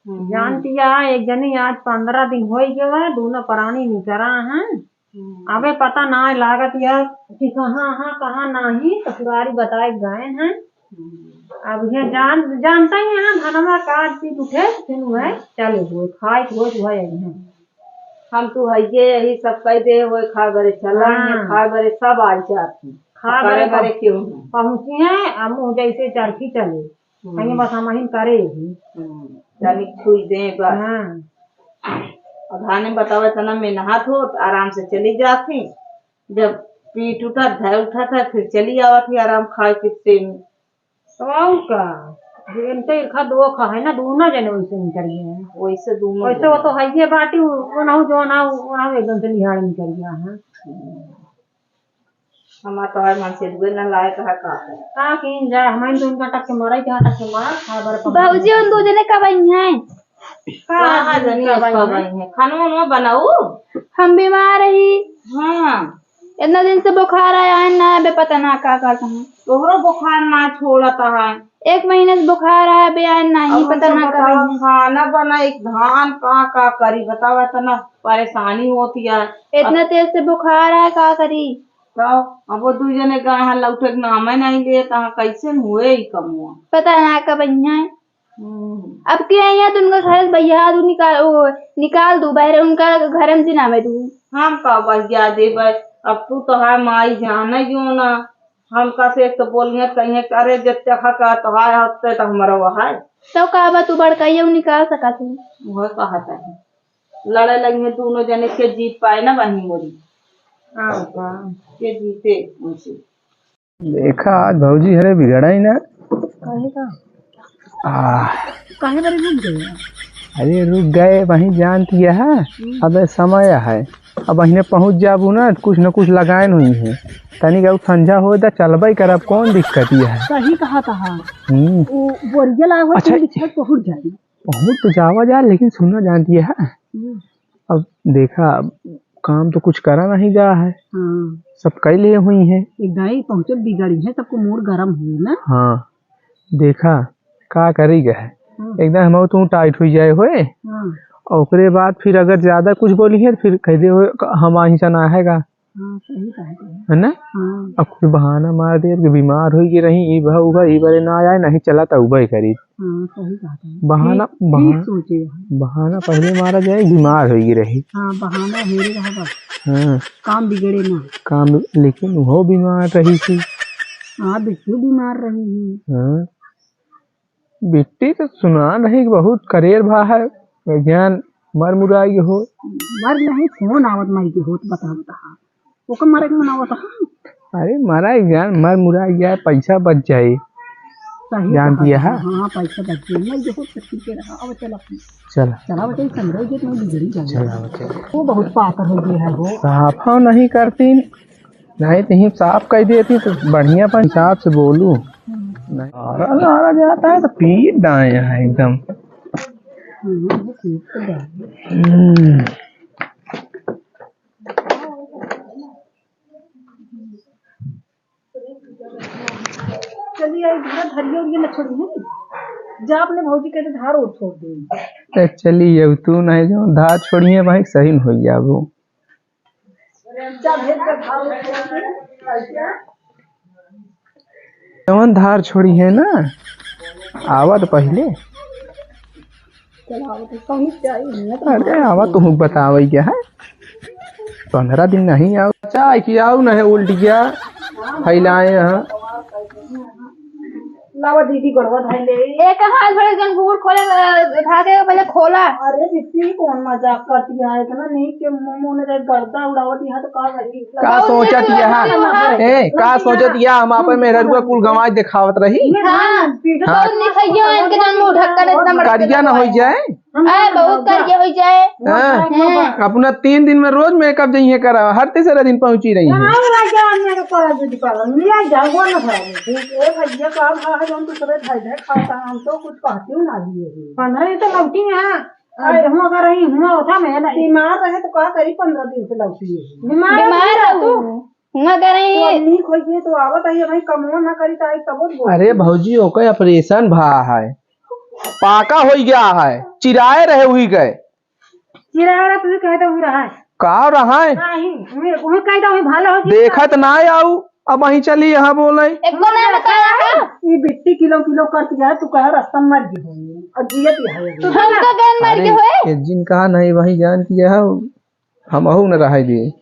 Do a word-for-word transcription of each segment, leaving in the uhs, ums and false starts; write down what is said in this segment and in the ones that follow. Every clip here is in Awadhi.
हम्म। जानती है, एक जनी आज पन्द्रह दिन होइ गवा, दूनो परानी निकरा हैं। हम्म। अबे पता नाहीं लागत या कि कहाँ हाँ, कहाँ नाहीं, ससुरारी बताए गए हैं। हम्म। अब ये जान, जानता ही है, धनमा काट पीट उठे, फिर वह चले हुए, खाए हुए, वह आई हैं। हम तो हइये यही सब कह दे, होए खा बरे चला, हाँ। खा बरे सब आई जाती। खा करे बरे बरे क्यों है? पहुँची हैं, अब मुँह जैसे चरखी चले। हम्म। कहीं बस हम ही करे ही। हम्म। तनिक छुई दे बस। हाँ। अब हाने बतावे तना में नहात हो, तो आराम से चली जाती। जब पीठ उठत, धै उठत है, फिर चली आवत ही आराम खाए कितने में। तो और का? इनके इरखा दो खा है ना, दोनों जने वैसे निकल गए हैं। वैसे दोनों वैसे वो जने। तो है ये बाटी, वो ना हो, जो ना हो, वो ना हो, एकदम से निहार निकल गया है। हमार तो है मन से दुए ना लाए कहा का करे। का किन जा, हमारे तो उनका टक के मारा, क्या टक के मारा, खा बर पकड़। भौजी, उन दो जने कब आई हैं? का कहाँ जनी कब आई कब हैं? आई हैं? खाना वाना बनाऊ? हम बीमार रही। हाँ। इतना दिन से बुखार आया है ना, अबे पता ना का करता हूँ। तोहरो बुखार ना छोड़ता है। एक महीने से बुखार आया, अबे आया नहीं, अब पता हमसे ना का बताओ, करता हूँ। खाना बना, एक धान का, का करी, बताओ, इतना परेशानी होती है। इतना तेज से बुखार आया, का करी? तो अब वो दू जने गाय लौटे के नाम ही नहीं लेता है, कैसे हुए ही कमुआ? पता ना कब आई हैं। हम्म। अब के यहाँ तुमका घर से भैया तू निकाल, वो, निकाल दू बाहर, उनका घर में जिना में तू। हम का भैया देबै, अब तू तो है माई जाने जो ना, हम का से एक तो बोलिए कहिए, अरे जब तक का तो है, हफ्ते तो हमारा वो है। तो का बा तू बड़काइया निकाल सका तू। वह कहता है, लड़े लगी है दोनों जने के जीत पाए ना बहिन मोरी। हाँ, हाँ। के जीते उनसे। देखा, आज भौजी हरे बिगड़ा ही ना। काहे का? आ। काहे बरे रुक गए? अरे रुक गए, वहीं जानती है। हम्म। अब समय है, अब वहीं पहुँच जाबू ना, कुछ न कुछ लगायन हुई है। तनिक अब संझा हो जा, चलबे करब, कौन दिक्कत है? सही कहा था। हम्म। वो बोरिया लाए हुए अच्छा। तुम बिछड़ पहुँच जाए। पहुँच तो जावा जा, लेकिन सुनना जानती है। हम्म। अब देखा, काम तो कुछ करा नहीं जा है। हाँ। सब कई लिए हुई हैं। एक दाई पहुँचल बिगड़ी है, सबको मूड गरम हुई ना। हाँ, देखा, का करी गए है। हाँ। एकदम हम तू टाइट हुई जाए होए। हाँ। और ओकरे बाद फिर अगर ज्यादा कुछ बोली है, तो फिर कह दे होए, "हम आही चना है का?" हाँ, सही बात है। है ना? हाँ। अब कोई बहाना मार दे कि बीमार होई गई रही, ई भा, उ भा, ई बरे ना आए, नहीं चला त उबे करी। हाँ, सही बात है। बहाना, ठीक, ठीक बहाना, सोचे हैं। बहाना पहले मारा जाए, बीमार होई गई रही। हाँ, बहाना हेरे रहा बस। हाँ। काम बिगड़े ना। काम, लेकिन वो बीमार रही थी। हाँ, बिट्टू बीमार रही है। हाँ। बिट्टी तो सुना नहीं, बहुत करेर भा है, जान मर मुराई हो। मर नहीं, फोन आवत माई के होत, बता, बता। ओकर मरे के मनावत है। अरे मरा जान, मर मुराई जाए, पैसा बच जाए। सही जान कहा दिया है। हाँ, पैसा बच जाए। नहीं, देखो, तो ठीक है रहा। अब चल अपने। चल। चला बच्चा, ये कमरे जो तुम्हें बिगड़ी जाए। चला बच्चा। वो बहुत पातर हो गया है वो। साफ हो नहीं करती। नहीं तो ही साफ कह देती तो बढ़िया, पर हिसाब से बोलू। नहीं, नारा, नारा जाता है तो पीट डाए हैं एकदम। हम्म। चलिए, आई धार धरियो, ये न छोड़ी है। जा अपने भौजी के धार और छोड़ दे। ए, चलिए, अब तू नहीं जो धार छोड़िए भाई, सही न हो जाबो। जवन धार छोड़ी है ना, आवा तो पहिले। अरे आवा, तुहू बतावे क्या है, पन्द्रह दिन नहीं आओ, चाय की आओ ना है, उल्टिया फैलाए हैं। लावा दीदी, गोड़वा धर ले। एक हाथ भर जन गुड़ खोले, अ, उठा के पहले खोला। अरे बिट्टी, कौन मजाक करती है? इतना नहीं के मुंह में रे गर्दा उड़ावत यहाँ तो का रही? का बहुत सोचत नीक यह? लगा है। ए, का सोचत यह? हम आपन मेहररुआ कुल गंवाई देखावत रही? हाँ, पीछे बहुत नीक है ये, इनके जन मुंह ढक्कन इतना बड़ा करिया ना हो जाए। अरे, बहुत करिया हो जाए। हाँ। हाँ। अपना तीन दिन में रोज मेकअप जइए करा, हर तीसरे दिन पहुंची रही है। हाँ, लगा जाओ मेरे को ब्यूटी पार्लर, ले जाओ, वो ना खाओ। ए भैया, का भाव है, हम तो सुबह खाए थे, खाता हम तो कुछ कहती हूँ ना लिए। पन्द्रह दिन तो लौटी हैं। अरे, हुआ कर रही, हुआ उठा मैं ना, बीमार रहे तो का करी, पन्द्रह दिन से लौटी है। बीमार बीमार रहे रहू। तो। हुआ कर रही तो है। अब नीक होइए तो आवत है भाई, कमवा ना करी तो आई तब बोल। अरे भौजी, ओके ऑपरेशन भा है। पाका होइ गया है, चिराए रहे हुई गए। चिराए रहा, तुझे कहे तो हुई रहा है। का रहा है? नहीं, हुई, हुई कहे तो हुई भाला हो जी। देखत ना आऊ, अब वहीं चली यहाँ बोले। एको ना बताया है। ये बिट्टी किलो किलो करती है, तू कहे रास्ता मर गई होई, और जियत ही है। तू हमका गन मर गई होए? ये जिन कहा नहीं वही जान किया है। हमहू न रहे दिए।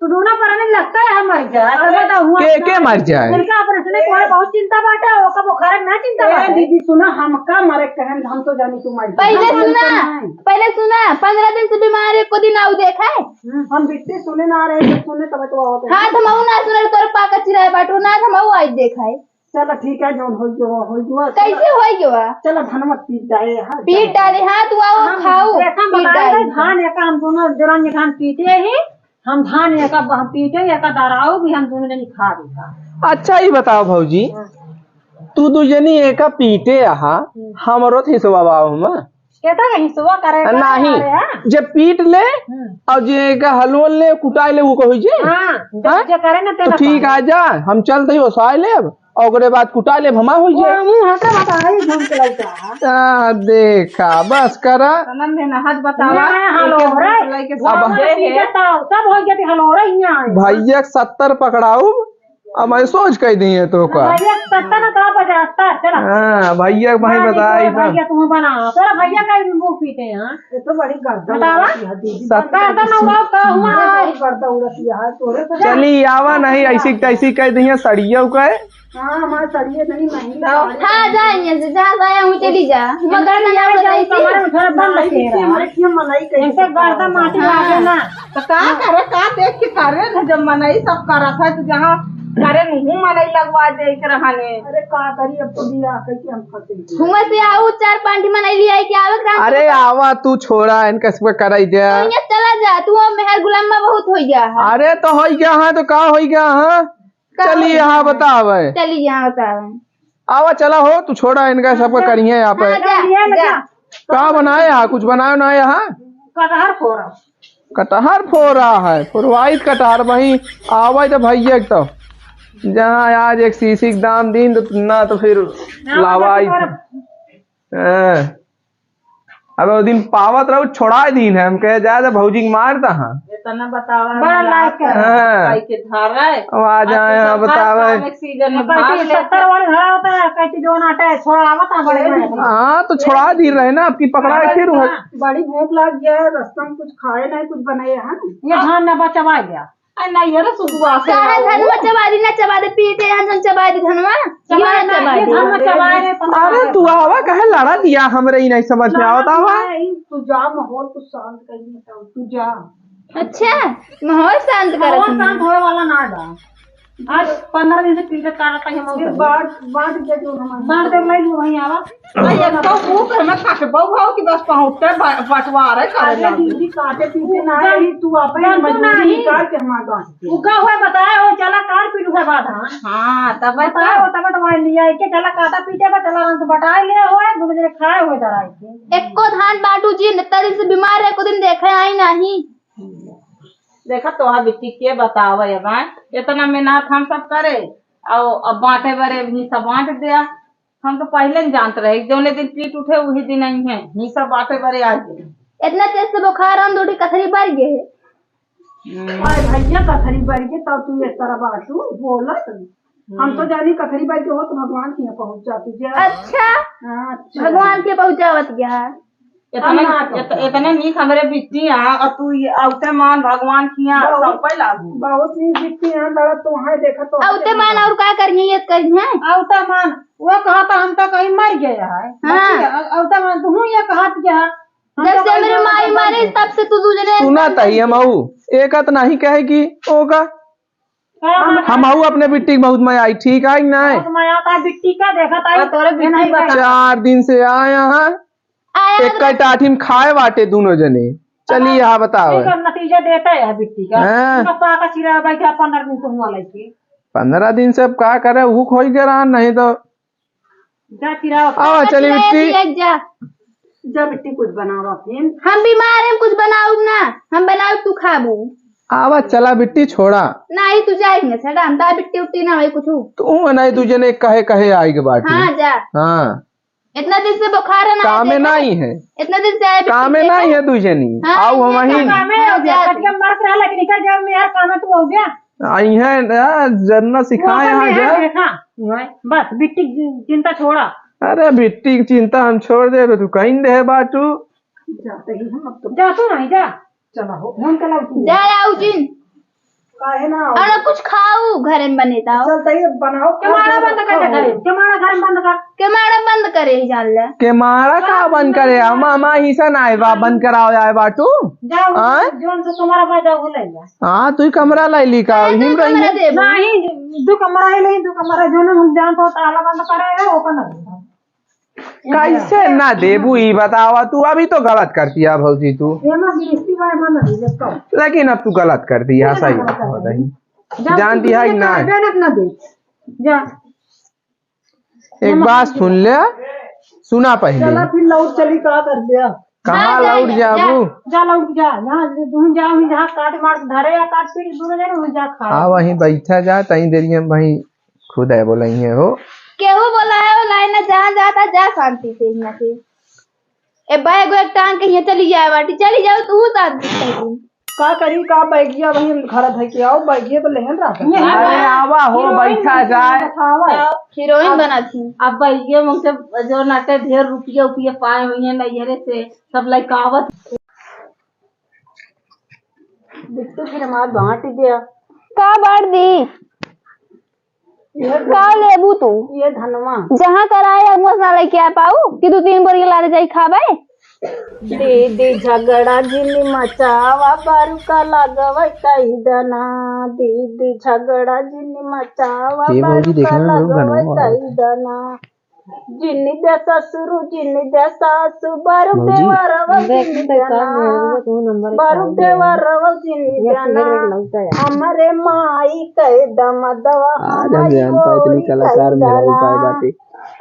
तू दोनों परानी लगता है मर जाए, तब तो हुआ के, के मर जाए? दिल का ऑपरेशन है, तोहरा बहुत चिंता बाटे, ओका बुखार ना चिंता ए, बाटे। दीदी सुना, हमका मरे कहन, हम तो जानी तू मर जाए। पहले हम सुना, तो नहीं। पहले सुना, पन्द्रह दिन से बीमार है, एको दिन आऊ देखा है? हम्म, हम बिट्टी सुने ना रहे, जब सुने तब तो आवत है। हाँ, तो हमहू ना सुने, तोर पाका चिराए बाटू ना, तो हमहू आज देखा है। चलो ठीक है, जौन होइ गवा, होइ गवा। कैसे होइ गवा? चलो धनवा पीट डाले, हाँ, पीट डाले, हाँ, तू आओ, हम खाओ, देखा, पीट बताए डाले। धान एका हम दोनों जरन के धान पीटे ही, हम धान एका ब-, हम पीटे, एका दराऊ भी हम दोनों जनी खा देता। अच्छा, ई बताओ भौजी, हाँ। तू दू जनी एका पीटे अहा, हम्म। हमरो त हिस्सा बा ओमा। केता का हिस्सा करे का नहीं, अरे, हाँ। जे पीट ले हम्म। और जे का हलवल ले, कुटाए ले, वो कहो जे? हाँ, जे, हाँ? जे करे ना, तो तेला ठीक पावे। आ जा, हम चलते ही ओसाए लेब, और ओकरे बाद कुटाए लेब, हमार होइ जाए। वो मुंह हटा बता रही, घूम के लौटा। आ, देखा, बस करा। आनंद है ना, हाथ बतावा। ना, हलो, रे। लेके अब सब दे है। सब हो गया, हलो, रे, यहाँ आए। भैया के सत्तर पकड़ाऊ, अब मैं सोच कह दी है तो का। भैया, सत्तर ना तो पचहत्तर, चला। हाँ, भैया के भाई ना, बताई देखिए, ना। भैया तुम बनाओ। तेरा भैया का भी मुंह पीटे हैं। ये तो बड़ी गर्दन बतावा। उड़ती है, दीदी। सत्तर गर्दन उड़ाओ, का हुआ है? बहुत गर्दन उड़ती है, तोरे से चली, आवा नहीं, ऐसी तैसी कह दी है, सड़िया का है। हाँ, हमारे सड़िया नहीं, महंगी तो साड़ी हाँ, है। जा यहाँ से, जा, जा, यहाँ चली जा। मगर ना, ना, जाए, कमर में थोड़ा बंद नहीं, किए रहा। हमारे क्यों मनाई कही ऐसे गर्दन माटी हाँ। लागे ना। तो का करे, का देख के करे न, जब मनई सब करत है, तो जहाँ करे, उहू मनई लगवा दे के रहने। अरे का करी, अब तो बियाह कइके हम फंसे गए। हुआँ से आऊ चार पाँच ठे मनई लियाई के आवे के रहन अरे तो आवा, तू छोड़ा, इनका सब कराई दे। तो यहाँ चला जा, तू अब मेहर गुलाम में बहुत होइ गया है। अरे तो होइ गया है, तो का होइ गया है? का चली होइ यहाँ गया है? बतावे। चली यहाँ बतावे। आवा चला हो, तू छोड़ा इनका, सबका हाँ, करिए यहाँ पे। हाँ, जा, जा। का बनाए यहाँ? कुछ बनाए ना यहाँ? कटहर फोरा। कटहर फोरा है, फोरवाई कटहर वहीं आवे तो भैया के तो। जहाँ आज एक सीसी के दाम दीन तो ना तो फिर ना, लावाई। ना, हाँ। अब वो दिन पावत रहू, छोड़ा दीन है, हम कहे, "जा, जा, भौजी के मार दहा।" इतना बतावा, बड़ा लायक है। हाँ। भाई के धार है। अब आ जाए, हाँ, बतावे। सीजन में भाग लेते। सत्तर वाले घर होता है, कहती, "जो ना आटा है, छोड़ा आवत है, बड़े बड़े।" हाँ, तो छोड़ा दी रहे ना, आपकी पकड़ा है, फिर वह बड़ी भूख लग गया है, रास्ता में कुछ खाए नहीं, कुछ बनाए है ना। ये धान ना बचवा गया। अरे नहीं, ये ना सुबह से काहे आओ। धनवा चबा दी, ना चबा दे, पीटे हैं, जन चबा दी धनवा। ये चबा ना ना, चबा ये दी। धनवा चबा रहे, अरे तू आवा, काहे लड़ा दिया, हमरे ही नहीं समझ में आवत आवा। नहीं, तू जा, माहौल कुछ शांत कर, तू जा। अच्छा, माहौल शांत करत माहौल हूँ। शांत होए वाला ना बा। आज पन्द्रह दिन से पीछे काटत है हम फिर उधर। बांट, बांट दे दो हमारे। बांट दे, ले लो वहीं आवा। आ, ये तो ऊपर में काटे, बउआ हो कि बस पहुँचते ब-, बंटवारे करे अरे लागू। दीदी, काटे पीछे ना है, तू अपन मजबूरी नहीं। निकाल के हमारे गाँव से। उगा हुआ बताए हो, चला काट पीट उठा बात है। हाँ, तब बताए हो, तब तो वहीं लिया, के चला काटा पीटे बा, चला रंग बटाए ले हो, दूसरे खाए हो जरा के। एको धान बांटू जी, इतना दिन से बीमार है, एको दिन देखे आई नहीं। देखा तोहार बिट्टी के बतावे अब, आय? इतना मेहनत हम सब करे, और अब बांटे बरे हिस्सा बांट दिया। हम तो पहले न जानत रहे, जौने दिन पीट उठे वही दिन आई है, हिस्सा बांटे बरे आ गए। इतना तेज से बुखार, हम दो ठी कथरी बर गए है। हम्म। अरे भैया, कथरी बर गए तब तू इस तरह बाटू बोलत। हम तो हम्म। जानी कथरी बर के हो तो भगवान के यहाँ पहुँच जाती जा। अच्छा। हाँ, अच्छा। भगवान के पहुँच जावत गया। इतना, हम ना इत-, इतना नीक हमरे बिट्टी आ, और तू ये औते मान भगवान किया बहुत, सब पे लागू। बहुत नीक बिट्टी आ, लड़ा तो है, देखा तो औते मान और का करिए, ये करिए? औते मान, वो कहा था हम तो कहीं मर गया है। हाँ। बच्ची, औ-, औते मान, तू ये कहा था, हम जब तो से कहीं मेरे मर माई गया। मारे, तब से तू दूसरे सुना तही हम आऊ, एक आत नहीं कहे कि ओका। हाँ, हम आऊ अपने बिट्टी के बहुत मजा आई, ठीक है कि नहीं? बहुत मजा आता है, बिट्टी का देखा था, तोरे बिट्टी का। चार दिन से आए यहाँ, आया एक मतलब टाठी में खाए बाटे दोनों जने। चलिए, हाँ, बताओ। एकर नतीजा देता है बिट्टी का। हाँ। उनका पाका चिरा बैठा पन्द्रह दिन से हुआ लेके। पन्द्रह दिन से अब का करे, भूख होई के रहा, नहीं तो जा चिराओ। आवा, पाका चली चिराया बिट्टी। दिया, जा। जा बिट्टी कुछ बनावा फिर। हम बीमार हैं, कुछ बनाउब ना। हम बनाउब, तू खाबू। आवा, चला बिट्टी, छोड़ा। नहीं, तू जाए ना, छड़ा, हम ता बिट्टी उट्टी ना होई कुछ। तू नहीं, तू जने कहे, कहे आई के बाटी। हाँ, जा। हाँ। इतना दिन से बुखार है ना, कामे देखा? नहीं है। इतना दिन से आए, कामे बिस्किट नहीं देखा? है दुइ जनी। हाँ, आउ हम ये वहीं। तो कामे हाँ, हो गया, जा। कटिया मरत रहा, लेकिन इनका जब में यार कामे तू हो गया। आई है ना, जरना तू सिखाए अपन यहाँ में जा। है, देखा, वही, बस बिट्टी की चिंता छोड़ा। अरे बिट्टी की चिंता हम छोड़ दे, तू कहीं दे बाटू। जाते ही हम अब तो। जा तू नहीं, जा। चला हो, हम चला उठी। जा आउ जिन। काहे ना? अरे कुछ खाऊ, घरे में बने ताऊ। चल, तइये बनाओ, खाओ, केमाड़ा खाओ, बंद कर दे खाओ। घरे, केमाड़ा घर में बंद कर। केमाड़ा बंद करे ही जान ले। केमाड़ा का हाँ, बंद करे? हम, हम हिस्सा ना आए बा, बंद कराओ जाए बाटू। जाओ, आय? जोन से तुम्हारा भाई जाओ, ले जा। हाँ, तू ही कमरा लाई ली का? हाँ, हिम तू रही कमरा है। देबो। नहीं, दो कमरा है, नहीं, दो कमरा, जो ना हम जान तो ताला बंद करे है, वो का ना। कैसे ना देबू, ई बतावा तू, अभी तो गलत करती है भौजी तू। एमा गिरस्ती बाय बना दे, जब कहो। लेकिन अब तू गलत करती है, सही बात है। जा, जानती तू है कि ना? मेहनत ना दे। जा। एक बात सुन ले, सुना पहले। चला फिर लौट चली, का कर दिया? कहाँ जा, जा, लौट जा, जाबू? जा, जा लौट जा, जहाँ तू जा, वहीं जहाँ काट मार धरे या काट पीट दोनों जने वहीं जा खा। आ वहीं बैठा जा, तई देरी हम वहीं खुद है बोलइहे हो। केहू बोलाए, बोलाए ना, जहाँ जाता जा शांति से यहाँ से। ए बैग वैग टांग के यहाँ चली जाए बाटी, चली जाओ तू शांति से। का करी, का बैगिया वही घर धइ के आओ, बैगिया तो लेहन रहा। अरे आवा हो, हीरोइन बैठा जाए। आवा। हीरोइन अब बना थी। अब बैगिया मुझसे जो नाटे ढेर रुपया उपिया पाए हुई है नैहरे से, सब लइका आवत। बिट्टू फिर हमार बांट दिया। का बांट दी? ये का लेबू तू? ये धनवा। जहाँ कराए हुआ से ना लेके आ पाऊ कि दू तीन बोरी लादे जाई खाबे। दीदी झगड़ा जिन मचावा, बारू का लगवै कई दना। दीदी झगड़ा जिन मचावा, ए भौजी, बारू देखा का ना, लोग लगवै गनवा कई दना। जिन दे ससुरु, जिन दे सासु, बारू भौजी। देवरवा देख, जिन देख, देना। का मेहरवा तू नंबर एक बारू का देवरवा जिन ये देना। सिगरेट लगता है। हमरे माई के दमदवा, आज हम हमारी जानता इतनी गोरी कलाकार के मेहरारू पाए दना। बाटे।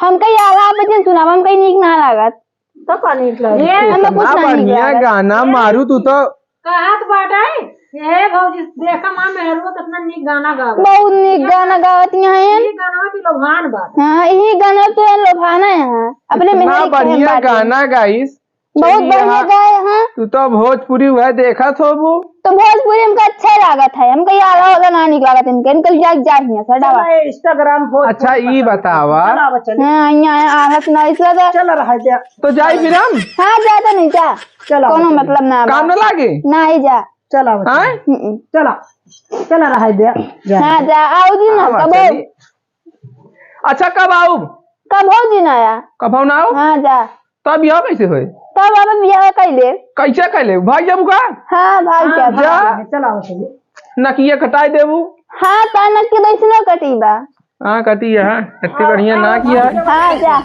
हमका ये आला आप जिन सुनावा, हमका नीक ना लागत। तो का नीक लागत? ये हमें इतना कुछ ना नीक बढ़िया लागत। गाना मारू तू तो। कहत बाटे, "हे भौजी, देखा माँ मेहरुआ कितना नीक गाना गावत।" बहुत नीक गाना गावत यहाँ है। ई गाना भी लोभान बात। हाँ, यही गाना तो है लोभाना है यहाँ। अपने इतना मेहर के बढ़िया बारे में। गाना गाइस। बहुत चलिए बढ़िया हाँ। गाए हैं। तू तो भोजपुरी वह देखत होबू। तो भोजपुरी हमका अच्छा लागत है, हमका ये आला वाला ना नीक लागत इनके, इनके जाए, जाए यहाँ से, हटावा। चला, ये Instagram भोजपुरी अच्छा, ई बतावा। बतावा। चला, बच्चा, ले। हाँ, यहाँ आया, आला सुना, इसका तो चल रहा है, जा। तो जाई फिर हम? हाँ, जा तो नहीं, जा। चला, कोनो बच्चा, ले। मतलब ना काम बा। ना लागे? ना ही जा। चला, बच्चा। हाँ? हम्म। चला, चला रहा है, जा। जा। हाँ, जा, आओ जी ना, आवा, कबो। चली। अच्छा, कब आऊ? कब हो जी ना आया? कब हो ना आऊ? हाँ, जा। तब बियाह कैसे होए? तब अब बियाह कैले। कैसे कैले? भाग जाबू का? हाँ, भाग हाँ, जाबू। जा। भाग जाबू, चल आओ चलिए। नकिया कटाई देबू। हाँ, तो नकिया वैसे ना कटी बा। हाँ, कटी है, हाँ। इतनी हाँ, बढ़िया हाँ, ना किया। हाँ, जा।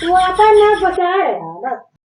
वो आता ना बचा रहा है, बस।